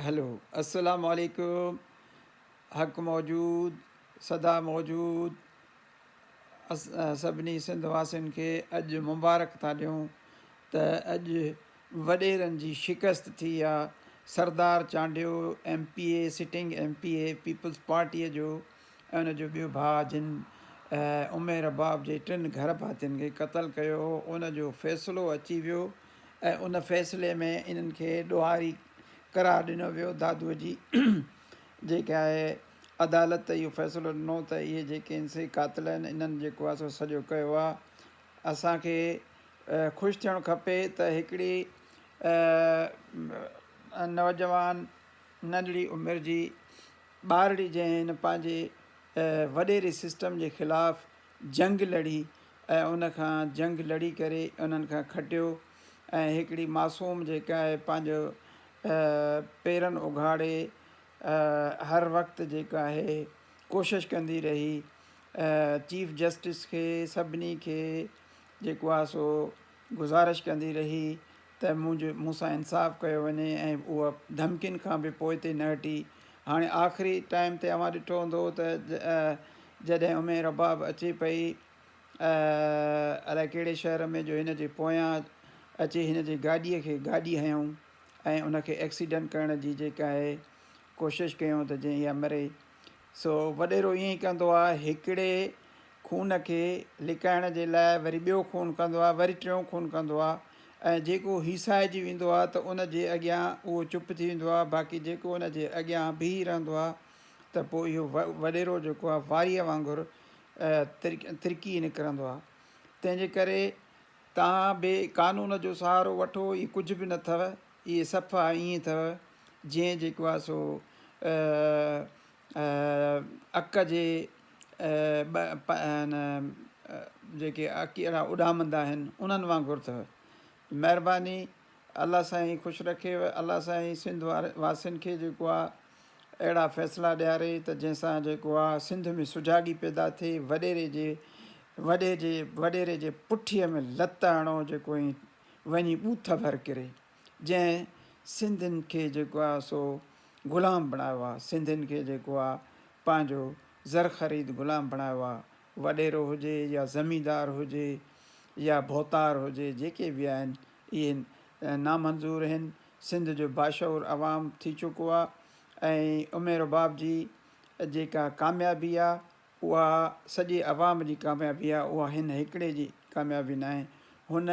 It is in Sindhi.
هلو السلام عليڪم حق موجود سدا موجود سڀني سنڌ واسين کي اڄ مبارڪ ٿا ڏيون ته اڄ وڏيرن جي شڪست ٿي آ Sardar Chandio M P A sitting M P A peoples پارٽيء جو ۽ ان جو ٻيو ڀاء جن ام رباب جي ٽن گهر ڀاتين کي قتل ڪيو هو ان جو فيصلو اچي ويو ۽ ان فيصلي ۾ انهن کي ڏوهاري قرار ڏنو ويو. دادوء جي جيڪا آهي عدالت اهو فيصلو ڏنو ته اهي جيڪي آهن سي قاتل آهن انهن جيڪو آهي سو سڄو ڪيو آهي. اسان کي خوش ٿيڻ کپي ته هڪڙي نوجوان ننڍڙي عمر جي ٻارڙي جنهن هن پنهنجي وڏيري سسٽم جي خلاف جنگ لڙي ۽ ان کان جنگ لڙي ڪري انهن کان کٽيو ۽ هڪڙي معصوم جيڪا آهي پنهنجو پيرن اگهاڙي هر وقت جيڪا آهي ڪوشش ڪندي رهي چيف جسٽس کي سڀني کي جيڪو آهي سو گذارش ڪندي رهي ته منهنجو مون سان انصاف ڪيو وڃي ۽ اها ڌمڪين کان به پوئتي نه هٽي. هاڻي آخري ٽائيم تي اوهان ڏٺو هوندو ته جڏهن ام رباب اچي پئي الائي ڪهڙي شهر ۾ جو هن جي پويان اچي هن جي گاڏيء کي گاڏي هنيائون ۽ ان کي ايڪسيڊنٽ ڪرڻ جي جيڪا آهي ڪوشش ڪيائون ته جئين اها مري. سو وڏيرو ائين ئي ڪندو آهي هڪڙي خون کي لڪائڻ جي لاء وري ٻيو خون ڪندو آهي وري ٽيون خون ڪندو آهي ۽ جيڪو هيسائجي ويندو آهي ته ان جي اڳيان اهو چپ ٿي ويندو آهي باقي جيڪو ان جي اڳيان بيهي رهندو آهي ته پوء اهو وڏيرو جيڪو آهي واريء وانگر ترڪي نڪرندو آهي تنهن جي ڪري توهان به قانون جو سهارو وٺو اهي ڪجهه به نه اٿو اهي صفا ائين اٿو جيئن جيڪو آهي سو اڪ جي جيڪي اڪيڙا اڏامندا آهن انهن وانگر اٿو مهرباني الله سائين خوش رکيو الله سائين سنڌ واسين کي جيڪو آهي اهڙا فيصلا ڏياري ته جنهن سان جيڪو آهي سنڌ ۾ سجاڳي پيدا ٿئي وڏيري جي وڏي جي وڏيري جي پٺيء ۾ لت هڻو جيڪو وڃي ٻوٿ ڀر ڪري جنهن سنڌين کي جيڪو آهي سو غلام بڻايو آهي سنڌين کي جيڪو آهي پنهنجو زرخريد غلام بڻايو آهي وڏيرو هجي يا زميندار هجي يا ڀوتار هجي جيڪي به آهن اهي نامنظور آهن سنڌ جو باشعور عوام ٿي چڪو آهي ۽ ام رباب جي جيڪا ڪاميابي آهي اها سڄي عوام جي ڪاميابي آهي اها هن هڪڙي جي ڪاميابي ناهي هن.